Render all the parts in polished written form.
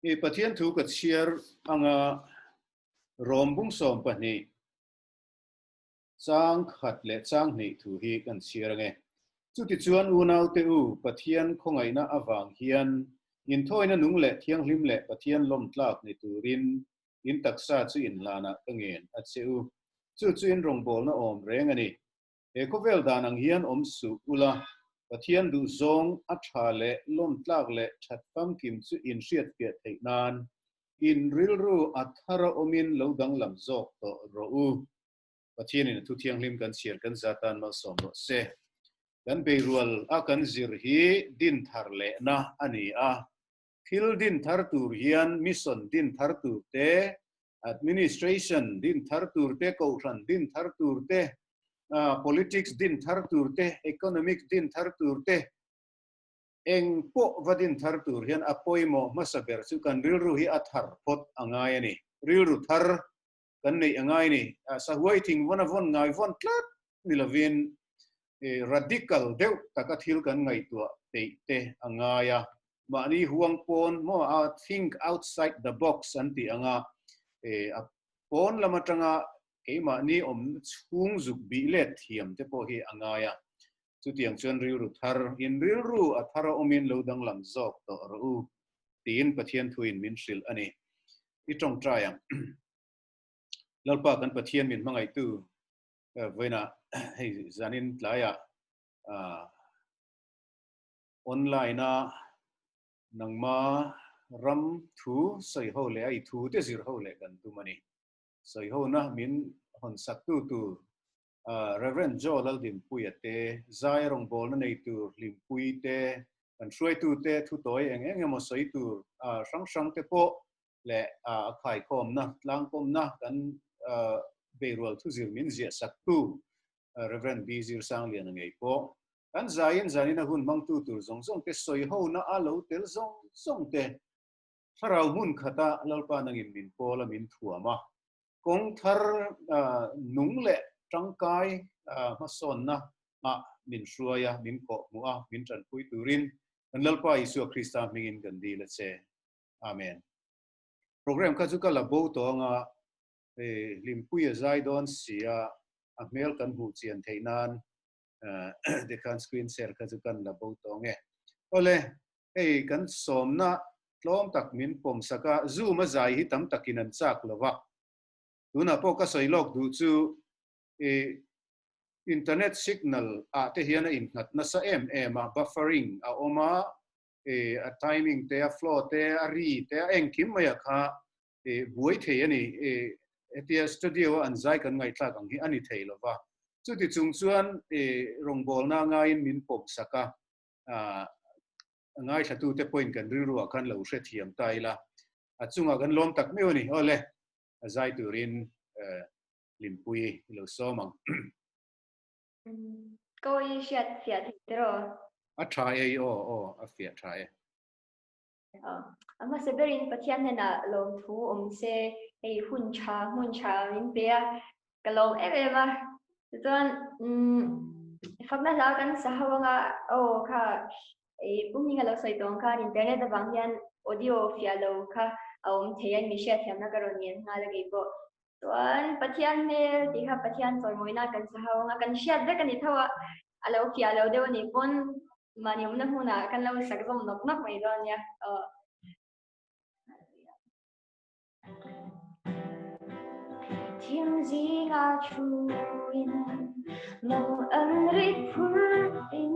I Pathian thu ka chhiar anga Rom bung 12 chang khat leh chang hnih thu hi kan chhiar ange. Chutichuan unaute u, Pathian khawngaihna avang hian inthawina nung leh thianghlim leh Pathian lawmtlak ni turin in taksa chu inhlanah ka ngen a che u. Chu chu in rawngbawlna awm reng a ni. He khawvel dan ang hian awm suh ula, Pathian duhzawng a tha leh lawmtlak leh that famkim chu in hriatfiah theih nan in rilru a thar a awmin lo danglam zawk tawh rawh u. Pathianin a thu thianghlim kan chhiar kan za tan malsawm rawh se. Kan beirual a kan zir hi din thar lehna a ni a. Thil din thar tur hian mission din thar tur te, administration din thar tur te, kohhran din thar tur te, politics din thar tur te, economics din thar tur te, eng pawh va din thar tur hian a pawimawh hmasa ber chu kan rilru hi a thar phawt a ngai a ni. Rilru thar kan neih a ngai a ni. Sahuai thing vawn a vawn ngai vawn tlat ni lovin radical deuh taka thil kan ngaihtuah peih te a ngai a. Mahni huang pawn maw a think outside the box an tih anga a pawn lam atanga keimahni awm chhung zuk bih let thiam te pawh hi a ngai a. Chutiang chuan rilru thar in rilru a thar a awmin lo danglam zawk tawh rawh u tiin Pathian thuin min hrilh a ni. I tawngtai ang. Lalpa kan Pathian min hmangaihtu vawiinah hei zanin tlaiah online a nangma ram thu sawi ho leh a i thu te zir ho leh kan tum a ni. Sawi hona min hawn sak tu tur Rev. Joe Laldinpuia te, zai rawngbawlna nei tur Hlimpui te, kan hruaitu te thutawi eng eng emaw sawi tur hrang hrang te pawh leh a khaikhawmna, tlangkawmna kan beirual thuzir min ziah saktu Rev. B. Zirsangliana ngei pawh kan zaiin zanin a hun hmangtu tur zawng zawng te sawihona a lo tel zawng zawng te thlarau hmun khata Lalpa nangin min pawl a min thuam a. Kawng thar nung leh tangkai hmasawnna ah min hruai a, min kawhhmuh a, min tanpui turin kan Lalpa Isua Krista hmingin kan dil a che. Amen. Program kha chu ka la bo tawh anga hlimpui a zai dawn si a, a hmel kan hmuh chian theih nan tikhan screen share kha chu kan la bo tawh ange. Awle, hei kan sawmna tlawm tak min pawm sak a, Zoom a zai hi tam takin an chak lo va. Tunah pawh ka sawi lawk duh chu i internet signal ah te hian a innghat nasa em em a, buffering a awm a, i a timing te, a flow te, a ri te, a engkim mai ah kha i buai thei a ni. I hetia studio a an zai kan ngaihthlak ang hi a ni thei lo va. Chuti chung chuan i rawngbawlna ngaiin min pawm sak a, a ngaithlatute pawhin kan rilruah khan lo hrethiam ta ila, a chungah kan lawm tak meuh a ni. Awle, a zai turin Hlimpui i lo sawm ang. Ko i hriat fiah thei tiraw? A tha e i aw, aw, a fiah tha e. A hmasa berin Pathian hnenah lawmthu awm se, hei hun tha, hmun tha min pe a, ka lawm em em a. Tichuan, fakna hla kan sa ho anga, aw kha i pum hming a lo sawi tawh ang khan internet avang hian audio fiah lo kha a awm thei a, mi hriatthiamna ka rawn ngen nghal a kei pawh. Chuan Pathian hmel tih kha Pathian chawimawina kan sa ho anga, kan hriat vek a ni tho a, a lo fiah lo deuh a nih pawn Mahni awmna hmunah kan lo sak zawm nawk nawk mai dawn nia. Aw. Thim zinga thuin mong an rit phur in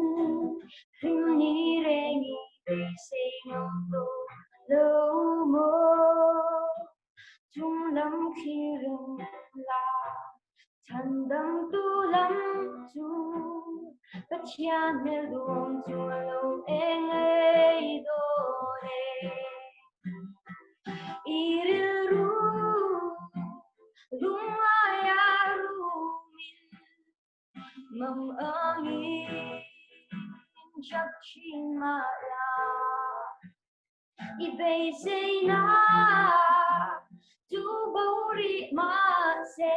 hlim ni rengi beisei ngam to lo mo chung lam thlirin la Chhandamtu lam chu Pathian hmel duhawm chu a lo eng ngei dawn e. I rilru lungaia rumin mang angin chak thin mah la. I beiseina chu bo rih mahse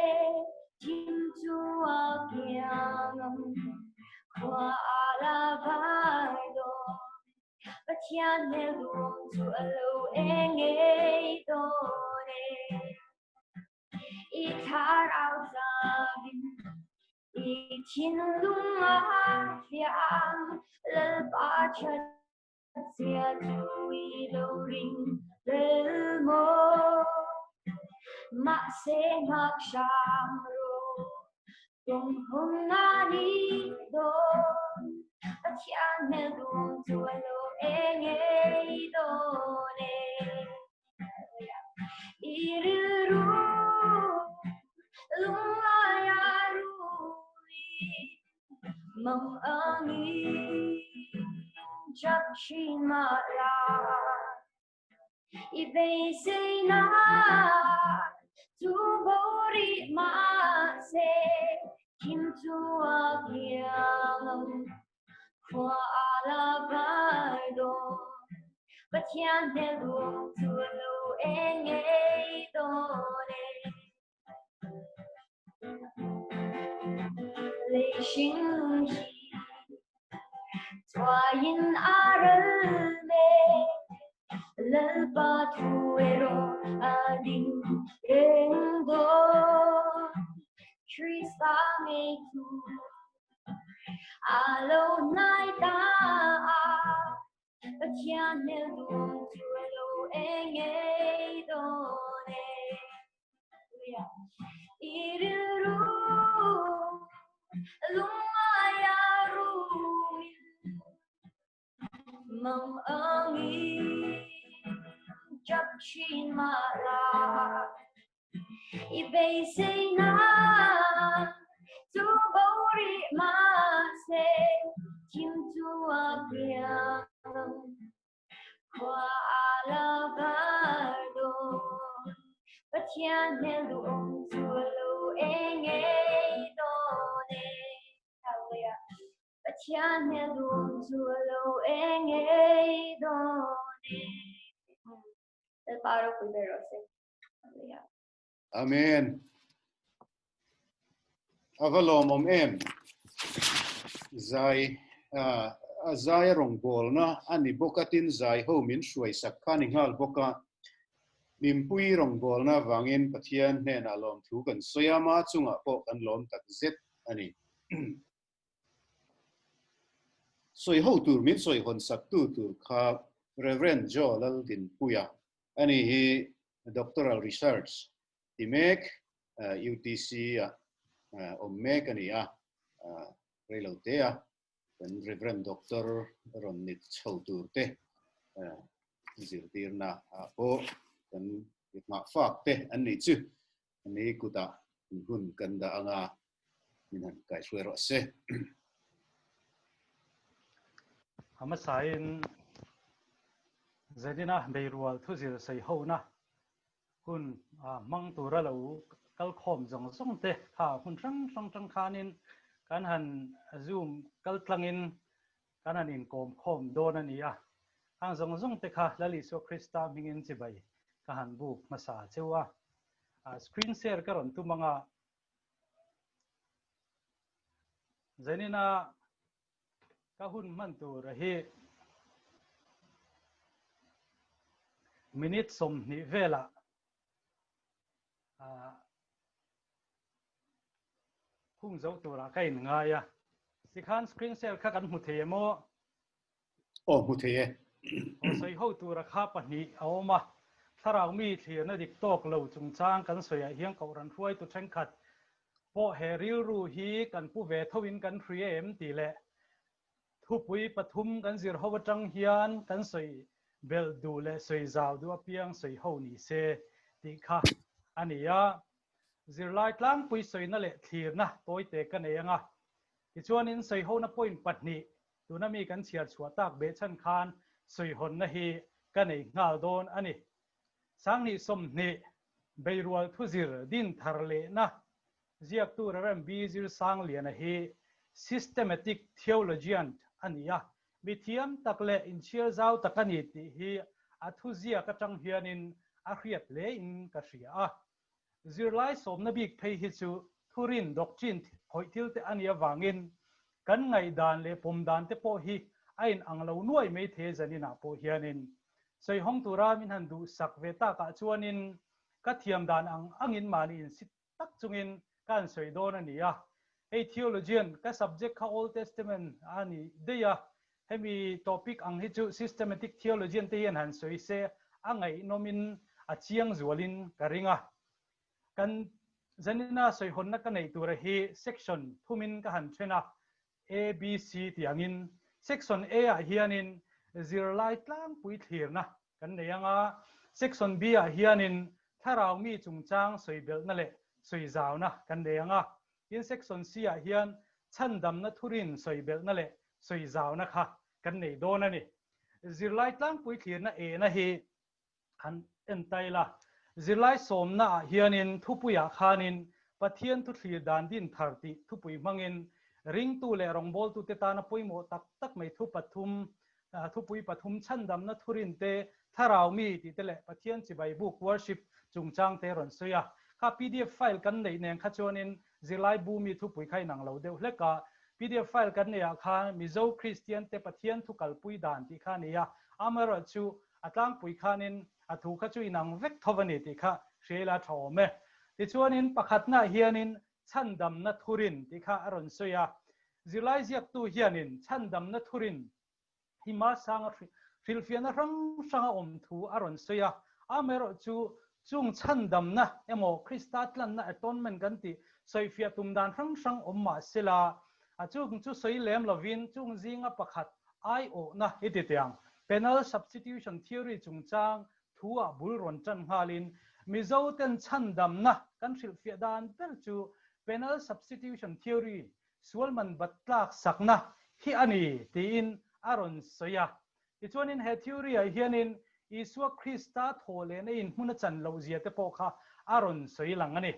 thim chu a kiang ang khua a la vai dawn Pathian hmel duhawm chu a lo eng e. Thlarau chauhin i thinlung a hliah ang. Lalpa that zia chu i lo ring hlel maw? Mahse nghak hram rawh, kawng hawng a ni dawn. Pathian hmel dum chu a lo eng ngei dawn e. I rilru lunglai a rui mang angin chak thin mah la. I beiseina chu bo rih mah se, thim chu a kiang ang. Khua a la var dawn, Pathian hmel duang chu a lo eng ngei dawn e. Lei hring hi chuaiin a ral mek, Lalpa thu erawh a ding reng dawn. Krista ngei chu a lo hnai ta a, Pathian hmel duang chu a lo eng ngei dawn e. I rilru lungngai a rumin mang angin chap thin mah la. I beiseina chu bo rih mah se, thim chu a piang ang. Khua a la var dawn, Pathian hmel duhawm chu a lo eng ngei dawn e. Hallelujah. Pathian hmel duhawm chu a lo eng ngei dawn e. Lalpa ropui ber rawh se. Hallelujah. Amen. Ava lawmawm em. Zai a zai a rawngbawlna a ni bawk a, tin zai ho min hruai sak kha a ni nghal bawk a. Mimpui rawngbawlna avangin Pathian hnenah lawmthu kan sawi a, ma chungah pawh kan lawm tak zet a ni. Sawi ho tur min sawi hawn sak tu tur kha Rev. Joe Laldinpuia a ni hi Doctoral Research ti mek UTC ah awm mek a ni a, reilo te a kan Rev. Doctor rawn ni chho tur te zirtirna ah pawh kan nghah fak te an nih chu. Ani kutah hun kan dah anga min han kaihruai rawh se. A hmasain Zedina Beirual thuzir sawi hona hun hmang tura lo kal khawm zawng zawng te kha hun hrang hrang tang khanin kan han zoom kal tlangin kan han inkawm khawm dawn a ni a. Hang zawng zawng te kha Lal Isua Krista hmingin chibai ka han buk hmasa cheu a. Screen share ka rawn tum anga Zenina ka hun hman tur a hi minute 20 velah khung zo turah ka in ngai a. Tikhan screen share kha kan hmu thei em aw? Aw hmu thei e. Aw sawi ho tura kha pahnih a awm a. Thlarau mi thlirna dik tawk lo chungchang kan sawiah hian Kohhran hruaitu thenkhat pawh he rilru hi kan pu ve thoin kan hria em tih leh thupui pathum kan zir ho atang hian kan sawi belh duh leh sawi zau duh apiang sawi ho ni se tih kha a ni a. Zirlai tlangpui sawina leh thlirna tawite ka nei anga tichuanin sawihona point pahnih Tuna mi kan chhiar chhuah tak behchhan khan sawihawnna hi ka nei nghal dawn a ni. 2020 Beirual Thuzir din thar lehna ziaktu Rev. B. Zirsangliana hi systematic theologian a ni a, mi thiam tak leh inchhiar zau tak a ni tih hi a thuziak atang hianin a hriat hlein ka hria a. Zirlai sawmna bik phei hi chu thurin, doctrine, khawih thil te a nih avangin kan ngaihdan leh pawm dan te pawh hi a in ang lo nuai mai thei zaninah pawh hianin sawi hawng tura min han duhsak ve takah chuanin ka thiam dan ang angin mahni insit tak chungin ka han sawi dawn a ni a. Hei theologian ka subject kha Old Testament a ni daih a, hemi topic ang hi chu systematic theologian te hian han sawi se a ngaihnawmin a chiang zualin ka ring a. Kan zanina sawihawnna ka neih tura hi section thumin ka han then a, A, B, C tih angin. Section A ah hianin zirlai tlangpui thlirna kan nei ang a, Section B ah hianin thlarau mi chungchang sawi belhna leh sawi zauna kan nei ang a, tin Section C ah hian chhandamna thurin sawi belhna leh sawi zauna kha kan nei dawn a ni. Zirlai tlangpui thlirna A na hi Han en ta ila, zirlai sawmna ah hianin thupuiah khanin Pathian thuthlir dan din thar tih thupui hmangin ringtu leh rawngbawltute tana pawimawh tak tak mai thu pathum, thupui pathum chhandamna thurin te, thlarau mi tih te leh Pathian chibai buk, worship, chungchang te rawn sawi a. Kha pdf file kan neih nen kha chuanin zirlai bu mi thupui kha inang lo deuh hlek a. Pdf file kan neih ah khan Mizo Kristian te Pathian thu kalpui dan tih kha a ni a, amaherawhchu A tlangpui khanin a thu kha chu inang vek tho a ni tih kha hria ila tha awm e. Tichuanin pakhatnaah hianin chhandamna thurin tih kha a rawn sawi a. Zirlai ziaktu hianin chhandamna thurin hi hmasanga hrilhfiahna hrang hranga awm thu a rawn sawi a. Amaherawhchu chung chhandamna emaw Krista tlanna atonement kan tih sawifiah tum dan hrang hrang awm mah sela a chung chu sawi lem lovin chung zinga pakhat aiawhna i ti teh ang. Penal substitution theory chungchang thu ah bul rawn tan nghalin Mizo ten chhandamna kan hrilhfiah dan ber chu penal substitution theory sualman bat tlak sakna hi a ni tiin a rawn sawi a. Tichuanin he theory ah hianin Isua Krista thaw lehna in hmun a chan loh zia te pawh kha a rawn sawi lang a ni.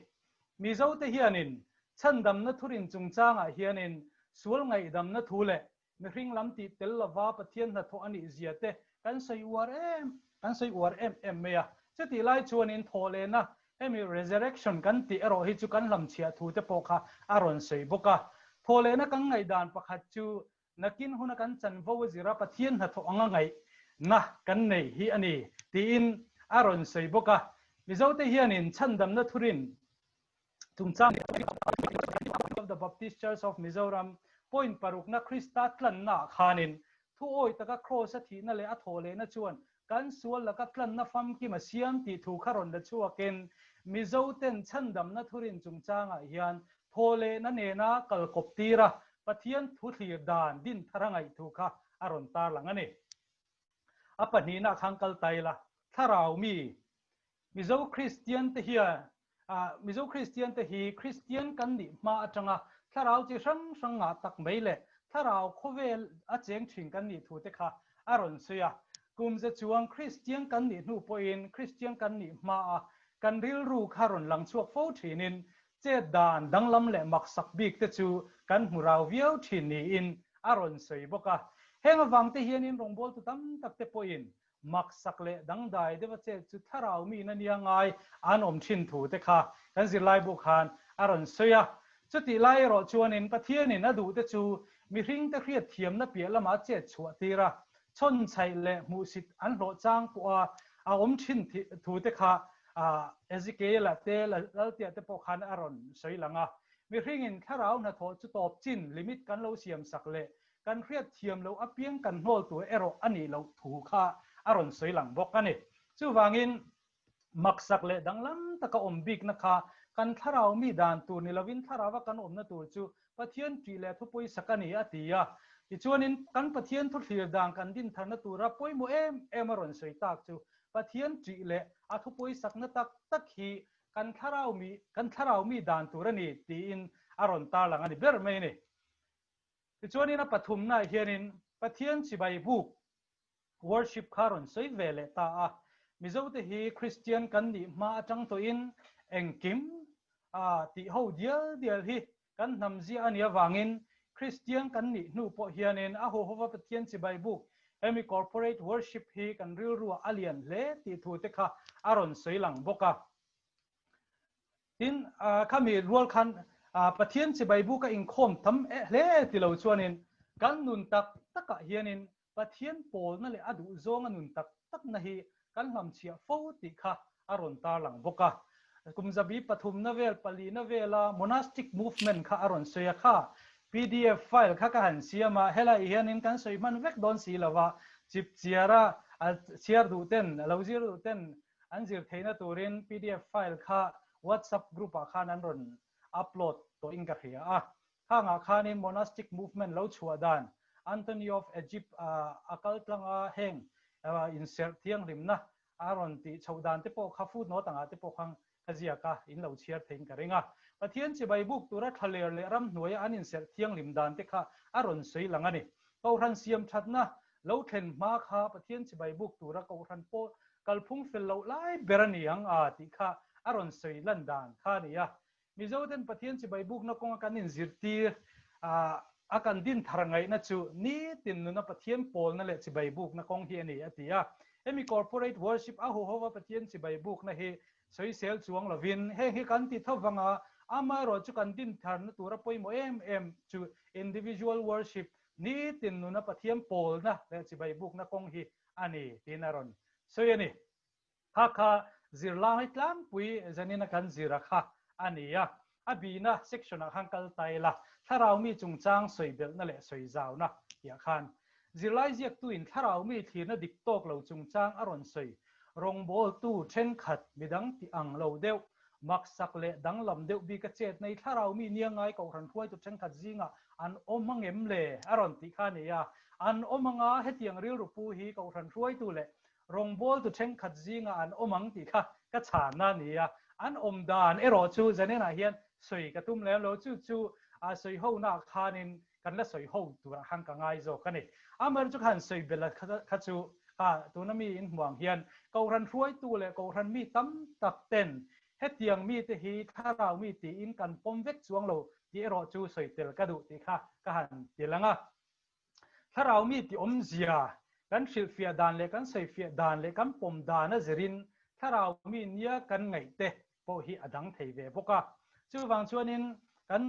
Mizo te hianin chhandamna thurin chungchangah hianin sual ngaihdamna thu leh mihring lam tih tel lova Pathian hnathawh a nih zia te kan sawi uar em kan sawi uar em em mai a. Chutih lai chuanin thaw lehna hemi resurrection kan tih erawh hi chu kan hlamchhiah thu te pawh kha a rawn sawi bawk a. Thaw lehna kan ngaihdan pakhat chu Nakin huna kan chanvo a zira Pathian hnathawh anga ngaihna kan nei hi a ni, tiin a rawn sawi bawk a. Mizote hianin chhandamna thurin chungchang of the Baptist Church of Mizoram point parukna Krista tlannaah khanin thu awi taka Kraws a thihna leh a thawh lehna chuan kan sual laka tlanna famkim a siam tih thu kha rawn la chhuakin Mizoten chhandamna thurin chungchangah hian Thawhlehna nena kal kawp tir a, Pathian thu thlir dan din thar a ngaih thu kha a rawn tarlang a ni. A pahnihna khan kal ta ila, thlarau mi, Mizo Kristian te hian, Mizo Kristian te hi Kristian kan nih hma atanga thlarau chi hrang hrang ngah tak mai leh thlarau khawvel a cheng thin kan nih thu te kha a rawn sawi a. Kum ze chuang Kristian kan nih hnu pawhin Kristian kan nih hma a kan rilru kha rawn lang chhuak fo thinin Chet dan danglam leh maksak bik te chu kan hmu rau viau thin niin a rawn sawi bawk a. Heng avang te hianin rawngbawltu tam tak te pawhin maksak leh dangdai deuha chet chu thlarau miin a nia ngai an awm thin thu te kha kan zirlaibu khan a rawn sawi a. Chutih lai erawh chuanin Pathianin a duh te chu mihring te hriat thiamna piah lama chet chhuah tir a, chhawnchhaih leh hmuhsit an hlawh chang pawha a awm thin thu te kha Ezekiel-a te, Laltia te pawh khan a rawn sawi lang a. Mihringin thlarau hnathawh chu tawp chin, limit, kan lo siam sak leh kan hriat thiam loh apiang kan hnawl tur erawh a nih loh thu kha a rawn sawi lang bawk a ni. Chuvangin maksak leh danglam taka awm bikna kha kan thlarau mi dan tur ni lovin thlaraua kan awmna tur chu Pathian ṭih leh thupui sak a ni a ti a. Tichuanin kan Pathian thuthlir dan kan dintharna tura pawimawh em em a rawn sawi tak chu Pathian ṭih leh a thupui sakna tak tak hi kan thlarau mi kan thlarau mi dan tur a ni tiin a rawn tarlang a ni ber mai a ni. Tichuanin a pathumnaah hianin Pathian chibai buk Worship kha rawn sawi ve leh ta a. Mizote hi Kristian kan nih hma atang tawhin engkim a tih ho dial dial hi kan hnam zia a nih avangin Kristian kan nih hnu pawh hianin a huhova Pathian chibai buk hemi corporate worship hi kan rilruah a lian hle tih thu te kha a rawn sawi lang bawk a. Tin, khami rual khan Pathian chibai buk a inkhawm tam hle ti lo chuanin kan nun tak takah hianin Pathian pawlna leh a duhzawnga nun tak takna hi kan hlamchhiah fo tih kha a rawn tarlang bawk a. Kum zabi pathumna vel palina vela monastic movement kha a rawn sawi a kha. Pdf file kha ka han siam a, helai hianin kan sawi hman vek dawn si lova, chip chiara a chhiar duh ten, a lo zir duh ten an zir theihna turin pdf file kha WhatsApp group ah khan an rawn upload tawhin ka hria a. Khangah khanin monastic movement lo chhuah dan Antony of Egypt a kal tlanga heng inserh thianghlimna a rawn tih chhoh dan te pawh kha footnote angah te pawh khan ka ziak a, in lo chhiar theiin ka ring a. Pathian chibai buk tura thlaler leh ramhnuaia an inserh thianghlim dan te kha a rawn sawi lang a ni. Kohhran siam thatna lo thlen hma kha Pathian chibai buk tura kohhran pawh kalphung fel loh lai ber a ni ang a tih kha a rawn sawi lan dan kha a ni a. Mizoten Pathian chibai bukna kawnga kan inzirtir a kan din thar ngaihna chu nitin nuna Pathian pawlna leh chibai bukna kawng hi a ni, a ti a. Hemi corporate worship a huhova Pathian chibai bukna hi sawisel chuang lovin heng hi kan ti tho vang a, amaherawh chu kan din tharna tura pawimawh em em chu individual worship, nitin nuna Pathian pawlna leh chibai bukna kawng hi a ni, tiin a rawn sawi a ni. Kha kha zirlai tlangpui zanina kan zira kha a ni a, a bihna section ah khan kal ta ila, thlarau mi chungchang sawi belhna leh sawi zauna tihah khan zirlai ziaktuin thlarau mi thlirna dik tawk lo chungchang a rawn sawi rawngbawltu thenkhat midang tih ang lo deuh, maksak leh danglam deuh bika chet nei thlarau mi nia ngai kohhran hruaitu thenkhat zingah an awm angem le a rawn tih kha a ni a, an awm anga hetiang rilru pu hi kohhran hruaitu leh Rawngbawltu thenkhat zingah an awm ang tih kha ka chhanna a ni a, an awm dan erawh chu Zanenah hian sawi ka tum lem lo, chu chu a sawi honaah khanin kan la sawi ho turah khan ka ngai zawk a ni. Amaherawhchu chu khan sawi belh kha chu kha tuna mi in hmuh ang hian Kohhran hruaitu leh Kohhran mi tam tak ten hetiang mite hi thlarau mi tiin kan pawm vek chuang lo tih erawh chu sawi tel ka duh tih kha ka han ti lang a. Thlarau mi ti awmzia kan hrilhfiah dan leh kan sawifiah dan leh kan pawm dan a zirin thlarau mi nia kan ngaih te pawh hi a dang thei ve bawk a. Chuvang chuanin kan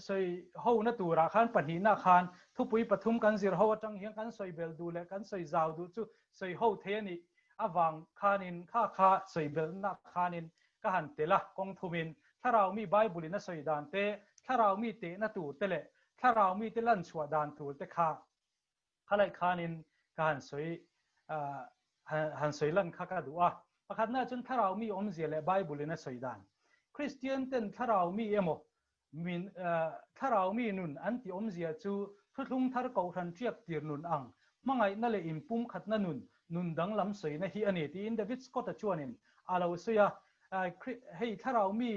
sawi hona turah khan pahnihna khan thupui pathum kan zir ho atang hian kan sawi bel duh leh kan sawi zau duh chu sawi ho thei a nih avang khanin kha kha sawi belhna khanin ka han tel a, kawng thumin thlarau mi Bible in a sawi dan te, thlarau mi tehna tur te leh Thlarau mite lan chhuah dan tur te kha khalai khanin ka han sawi han sawi lan kha ka duh a. Pakhatna chuan thlarau mi awmzia leh Bible in a sawi dan. Kristian ten thlarau mi emaw min thlarau mi nun an ti awmzia chu thuthlung thar kohhran ṭiak tir nun ang hmangaihna leh inpumkhatna nun nun danglam sawina hi a ni tiin David Scott-a chuanin a lo sawi a. Hei thlarau mi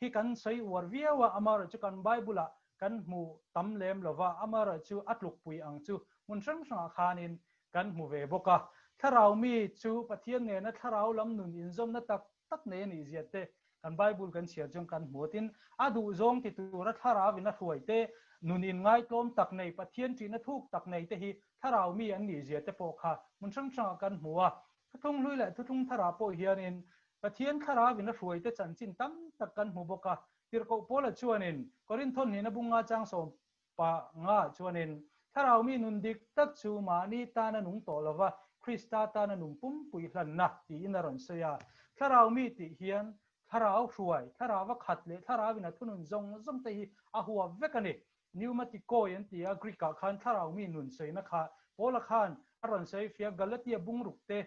hi kan sawi uar viau a, amaherawhchu kan Bible-ah kan hmu tam lem lo va, amaherawhchu a tlukpui ang chu hmun hrang hrangah khanin kan hmu ve bawk a. Thlarau mi chu Pathian nena thlarau lam nun inzawmna tak tak nei a nih zia te kan Bible kan chhiar chuan kan hmu a, tin, a duhzawng ti tura thlarauin a hruai te, nun inngaitlawm tak nei, Pathian ṭihna thuk tak nei te hi thlarau mi an nih zia te pawh kha hmun hrang hrangah kan hmu a. Thuthlung hlui leh thuthlung tharah pawh hianin Pathian thlarauin a hruaite chanchin tam tak kan hmu bawk a. Tirhkoh Paula chuanin Korinth hnihna bunga chang 15 chuanin, Thlarau mi nun dik tak chu mahni tana nung tawh lova Krista tana nung pumpui hlanna tiin a rawn sawi a. Thlarau mi tih hian thlarau hruai, thlarau a khat leh thlarauin a thunun zawng zawng te hi a huap vek a ni. Pneumatikoi an ti a, Greek ah khan thlarau mi nun sawina kha Paula khan a rawn sawi fiah, Galatia bungruk te,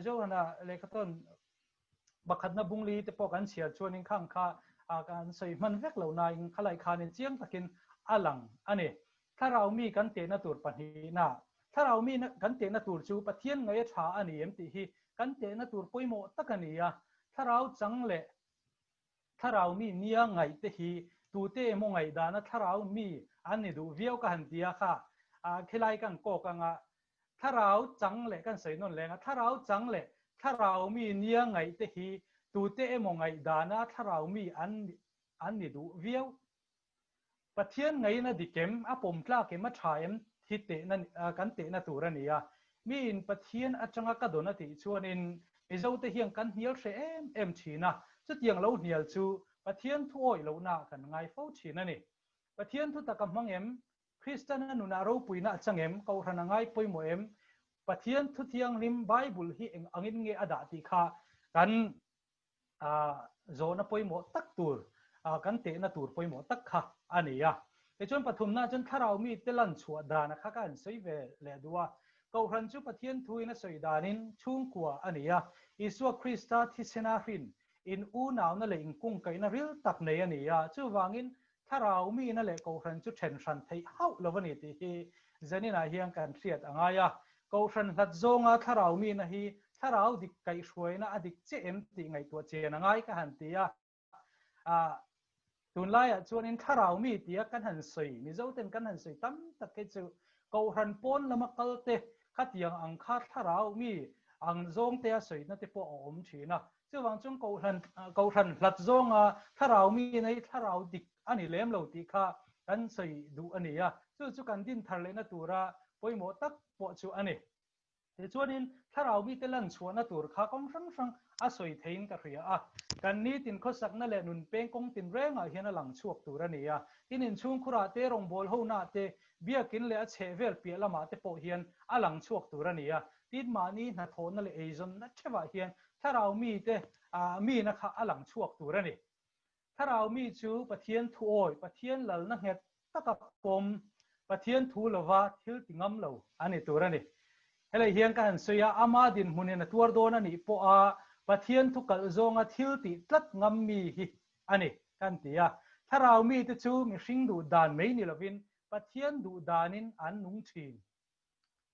Johana lehkhatawn pakhatna bungli te pawh kan chhiar chuanin khang kha kan sawi hman vek lo nain khalai khanin chiang takin a lang a ni. Thlarau mi kan tehna tur pahnihna, thlarau mi kan tehna tur chu Pathian ngaih a tha a ni em tih hi kan tehna tur pawimawh tak a ni a, thlarau chang leh Thlarau mi nia ngaih te hi tute emaw ngaihdana thlarau mi an ni duh viau ka han ti a kha khilai kan kawk anga thlarau chang leh kan sawi nawn leng a thlarau chang leh thlarau mi nia ngaih te hi tute emaw ngaihdana thlarau mi an an ni duh viau. Pathian ngaiin a dik em, a pawm tlak em, a tha em hi tehna kan tehna tur a ni a. Miin Pathian atanga ka dawn a tih chuanin Mizote hian kan hnial hreh em em thin a, chutiang lo hnial chu Pathian thu awih lohnaah kan ngai fo thin a ni. Pathian thu tak a hmang em? Kristiana nunah ropuina a chang em? Kohhran a ngai pawimawh em? Pathian thu thianghlim Bible hi eng angin nge a dah tih kha kan. Zawhna pawimawh tak tur, kan tehna tur pawimawh tak kha a ni a. Tichuan pathumna chuan thlarau mite lan chhuah dana kha ka han sawi ve leh duh a. Kohhran chu Pathian thuin a sawi danin chhungkua a ni a. Isua Krista thisena hrin in unauna leh inkungkaihna ril tak nei a ni a. Chuvangin thlarau mina leh Kohhran chu then hran theih hauh lo a ni tih hi zaninah hian kan hriat a ngai a. Kohhran hlat zawnga thlarau mina hi thlarau dik kaihhruaina a dik chiah em tih ngaihtuah chian a ngai ka han ti a. Tunlaiah chuanin thlarau mi tia kan han sawi, Mizoten kan han sawi tam tak hi chu Kohhran pawn lama kalte khatiang ang kha thlarau mi ang zawngtea sawina te pawh a awm thin a. Chuvang chuan Kohhran Kohhran hlat zawnga thlarau mi nei thlarau dik a ni lem lo tih kha kan sawi duh a ni a. Chu chu kan din thar lehna tura pawimawh tak pawh chu a ni. Tichuanin thlarau mite lan chhuahna tur kha kawng hrang hrang a sawi theiin ka hria a. Kan nitin khawsakna leh nun peng kawng tinrengah hian a lang chhuak tur a ni a. Tin, inchhungkhurah te, rawngbâwl honaah te, biakin leh a chhehvel piah lamah te pawh hian a lang chhuak tur a ni a. Tin, mahni hnathawhna leh eizawnna theuhah hian thlarau mite mina kha a lang chhuak tur a ni. Thlarau mi chu Pathian thuawi, Pathian lalna nghet taka pawm, Pathian thu lova thil ti ngam lo a ni tur a ni. Helai hian ka han sawi a, ama dinhmunin a tuar dawn a nih pawha Pathian thu kalh zawnga thil tih tlat ngam mi hi a ni kan ti a. Thlarau mite chu mihring duh dan mai ni lovin Pathian duh danin an nung thin.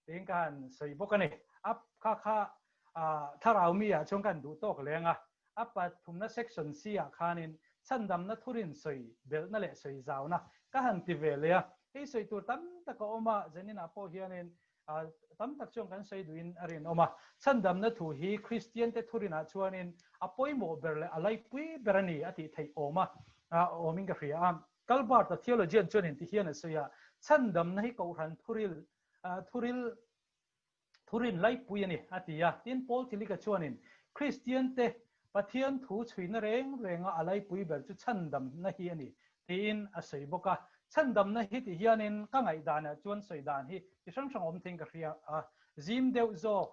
Tiin ka han sawi bawk a ni. A kha kha thlarau mi ah chuan ka han duh tawk leng a. A pathumna section C ah khanin chhandamna thurin sawi belhna leh sawi zauna ka han ti ve leh a. Hei sawi tur tam tak a awm a, Zaninah pawh hianin tam tak chuan kan sawi duhin a rinawm a. Chhandamna thu hi Kristian te thurinah chuanin a pawimawh ber leh a laipui ber a ni a tih theih awm a, awmin ka hria a. Calvert-a theologian chuan inti hian a sawi a, Chhandamna hi Kohhran thuril, thuril, thurin laipui a ni, a ti a. Tin, Paul Tillich-a chuanin, Kristiante Pathian thu chhuina reng renga a laipui ber chu chhandamna hi a ni, tiin a sawi bawk a. Chhandamna hi ti hianin ka ngaihdanah chuan sawi dan hi chi hrang hrang awm theiin ka hria a. Zim deuh zawk,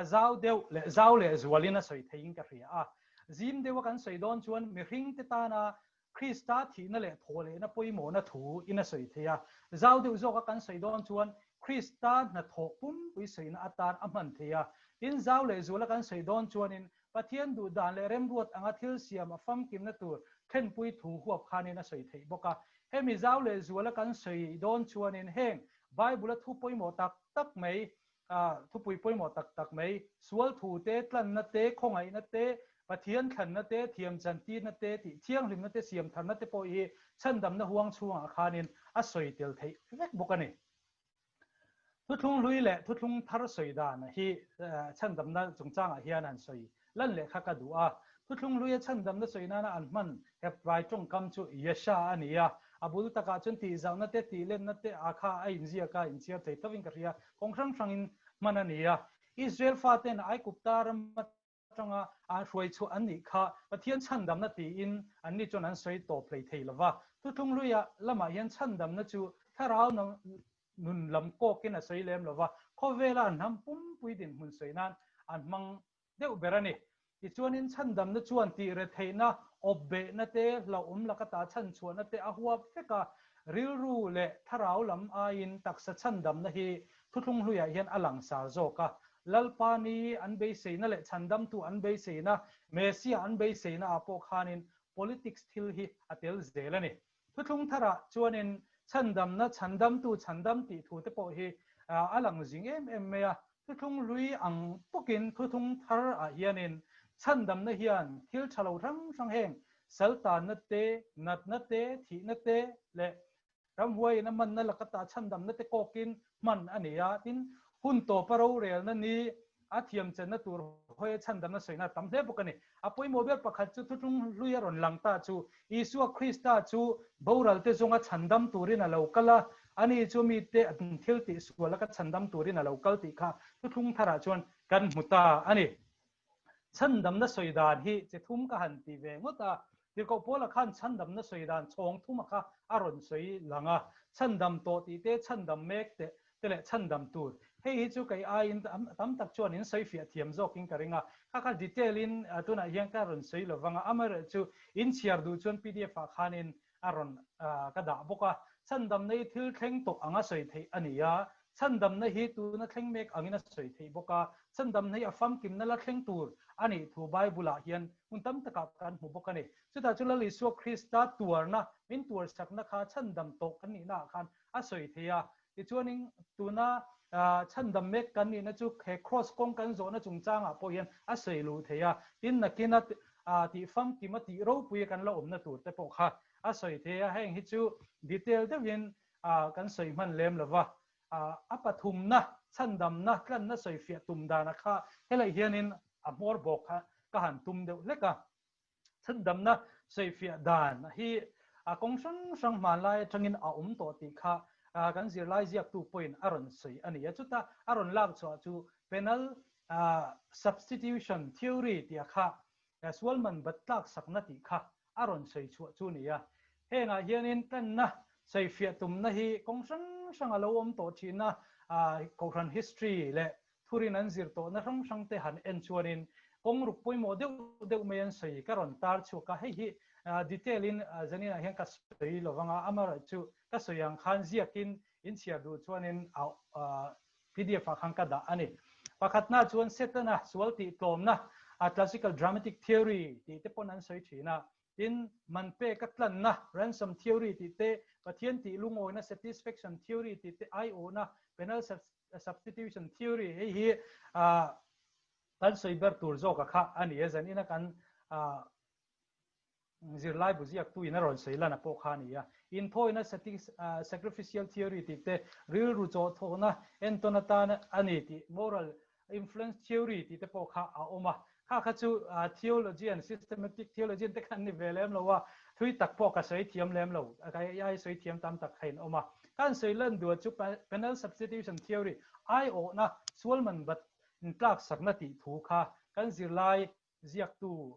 zau deuh leh zau leh zualin a sawi theiin ka hria a. Zim deuha kan sawi dawn chuan mihringte tana Krista thihna leh thawhlehna pawimawhna thu in a sawi thei a. Zau deuh zawka kan sawi dawn chuan Krista hnathawh pumpui sawina atan a hman thei a. Tin, zau leh zuala kan sawi dawn chuanin Pathian duh dan leh remruat anga thil siam a famkimna tur thlenpui thu huap khanin a sawi theih bawk a. Hemi zau leh zuala kan sawi dawn chuanin heng Bible-a thu pawimawh tak tak mai Thupui pawimawh tak tak mai, sual thu te, tlanna te, khawngaihna te, Pathian thlanna te, thiamchantirna te, tih thianghlimna te, siamtharna te pawh hi chhandamna huang chhungah khanin a sawi tel theih vek bawk a ni. Thuthlung hlui leh thuthlung thar sawi dan hi chhandamna chungchangah hian han sawi lan leh kha ka duh a. Thuthlung hluia chhandamna sawi nana an hman Hebrai tawngkam chu Yesha a ni a. A bul takah chuan tihzauhna te, tihlenna te a kha a inziak a, inchhiar thei thovin ka hria. Kawng hrang hrangin hman a ni a. Israel faten Aigupta ram atanga an hruai chhuah an nih kha Pathian chhandamna tiin anni chuan an sawi tawp hlei thei lo va. Thuthlung hluia lamah hian chhandamna chu thlarau nun lam kawkin a sawi lem lo va, khawvela an hnam pumpui dinhmun sawi nan an hmang deuh ber a ni. Tichuanin chhandamna chuan tih retheihna, awpbehna te, hlauhawm laka ta chhanchhuahna te a huap vek a, rilru leh thlarau lam aiin taksa chhandamna hi thuthlung hluiah hian a langsar zawk a. Lalpa ni an beiseina leh chhandamtu an beiseina, Messiah an beiseina ah pawh khanin politics thil hi a tel zel a ni. Thuthlung tharah chuanin chhandamna, chhandamtu, chhandam tih thu te pawh hi a lang zing em em mai a. Thuthlung hlui ang bawkin thuthlung thar ah hianin chhandamna hian thil tha lo hrang hrang heng saltanna te, natna te, thihna te leh ramhuaiin a manna laka tah chhandamna te kawkin hman a ni a. Tin, hun tawpa rorelna ni a thiamchenna tur hawi a chhandamna sawina a tam hle bawk a ni. A pawimawh ber pakhat chu thuthlung hlui a rawn lang ta chu Isua Krista chu boral te zawnga chhandam turin a lo kal a, ani chu mite an thil tih sual laka chhandam turin a lo kal tih kha thuthlung tharah chuan kan hmu ta a ni. Chhandamna sawi dan hi chi thum ka han ti ve ngawt a, Tirhkoh Paula khan chhandamna sawi dan chhawng thuma kha a rawn sawi lang a, chhandam tawh tih te, chhandam mek te te leh chhandam tur. Hei hi chu kei aiin tam tak chuan in sawi fiah thiam zawkin ka ring a, kha kha detail in tunah hian ka rawn sawi lo vang a, amaherawhchu in chhiar duh chuan pdf ah khanin a rawn ka dah bawk a. Chhandamna hi thil thleng tawh anga sawi theih a ni a, chhandamna hi tuna thleng mek angin a sawi theih bawk a, chhandamna hi a famkimna la thleng tur a nih thu Bible-ah hian hmun tam takah kan hmu bawk a ni. Chutah chu Lal Isua Krista tuarna, min tuarsakna kha chhandam tawh kan nihnaah khan a sawi thei a. Tichuanin tuna chhandam mek kan nihna chu he kraws kawng kan zawhna chungchangah pawh hian a sawi luh thei a. Tin, nakina tih famkim a tih ropui a kan la awmna tur te pawh kha a sawi thei a. Heng hi chu detail deuhin kan sawi hman lem lo va. A pathumna, chhandamna, tlanna sawifiah tum dana kha helai hianin a hmawr bawk kha ka han tum deuh hlek a. Chhandamna sawifiah dan hi a kawng hrang hrang hmanlai atangin a awm tawh tih kha kan zirlai ziaktu pawhin a rawn sawi a ni a. Chuta a rawn lak chhuah chu penal substitution theory tih kha sual man bat tlak sakna tih kha a rawn sawi chhuah chu a ni a. Hengah hianin tlanna sawifiah tumna hi kawng hrang hrang a lo awm tawh thin a, Kohhran history leh Thurin an zir tawhna hrang hrang te han en chuanin kawng ruk pawimawh deuh deuh mai an sawi ka rawn tar chhuak a, hei hi detail in zaninah hian ka sawi lo vang a, amaherawhchu ka sawi ang khan ziakin in chhiar duh chuanin pdf ah khan ka dah a ni. Pakhatna chuan Setana sual tih tlawmna classical dramatic theory tih te pawn an sawi thin a, Tin, man pek a tlanna, ransom theory tih te, Pathian tih lungawina, satisfaction theory tih te, aiawhna, penal substitution theory, hei hi kan sawi ber tur zawka kha a ni a, zanina kan zirlai bu ziaktu in a rawn sawi lan a pawh kha a ni a. Inthawina, sacrificial theory tih te, rilru chawhthawhna entawn atan a ni tih, moral influence theory tih te pawh kha a awm a, kha kha chu theologian, systematic theologian te kha an ni ve lem lo a, thui tak pawh ka sawi thiam lem lo, ka ai sawi thiam tam tak kha in awm a. Ka han sawi lan duah chu penal substitution theory, aiawhna, sual man bat intlak sakna tih thu kha kan zirlai ziaktu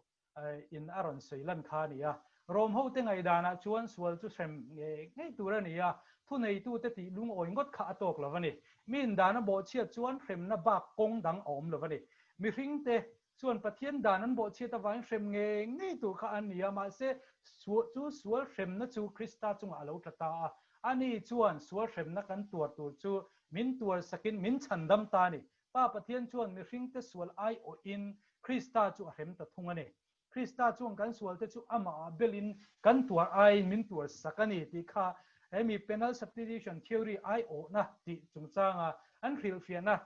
in a rawn sawi lan kha a ni a. Rom hote ngaihdanah chuan sual chu hrem ngei ngei tur a ni a, thuneitute tih lungawi ngawt kha a tawk lo a ni. Mi indan a bawhchhiat chuan hremna bak kawng dang a awm lo a ni. Mihringte chuan Pathian dan an bawhchhiat avangin hrem ngei ngei tur kha an ni a, mahse chu sual hremna chu Krista chungah a lo tla ta a. Ani chuan sual hremna kan tuar tur chu min tuar sakin min chhandam ta a ni. Pa Pathian chuan mihringte sual aiawhin Krista chu a hrem ta thung a ni. Krista chuan kan sualte chu amahah belin kan tuar aiin min tuar sak a ni tih kha hemi penal substitution theory aiawhna tih chungchanga an hrilhfiahna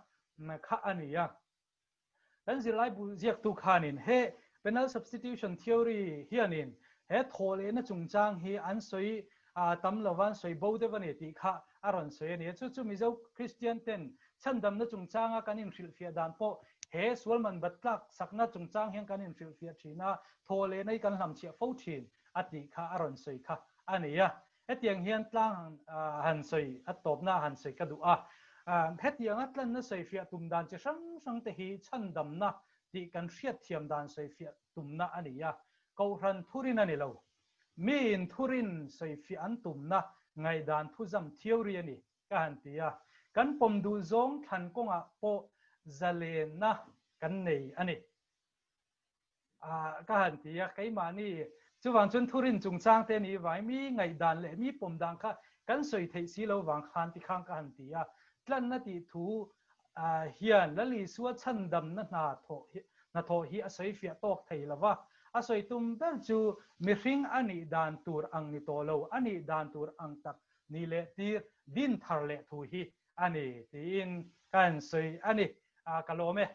kha a ni a. Kan zirlaibu ziaktu khanin he penal substitution theory hianin he thawhlehna chungchang hi an sawi tam lova an sawi bo deuh a ni tih kha a rawn sawi a ni. Chu chu Mizo Kristian ten chhandamna chungchanga kan inhrilhfiah dan pawh he sualman bat tlak sakna chungchang hian kan inhrilhfiah thin a, thawhlehna hi kan hlamchhiah fo thin a tih kha a rawn sawi kha a ni a. Hetiang hian tlang han sawi a tawpna han sawi ka duh a. Hetianga tlanna sawifiah tum dan chi hrang hrang te hi chhandamna tih kan hriatthiam dan sawifiah tumna a ni a, Kohhran thurin a ni lo. Miin thurin sawifiah an tumna ngaihdan thuzam theory a ni ka han ti a. Kan pawm duh zawng thlan kawngah pawh zalenna kan nei a ni ka han ti a. Keimahni chuvang chuan thurin chungchang te nih vangin mi ngaihdan leh mi pawm dan kha kan sawi theih si lo vang khan tikhang ka han ti a. Tlanna tih thu hian Lal Isua chhandamna hna thawh hi hnathawh hi a sawi fiah tawk thei lo va, a sawi tum ber chu mihring a nih dan tur ang ni tawh lo, a nih dan tur ang tak ni leh tir din thar leh thu hi a ni tiin ka han sawi a ni. Ka lawm e.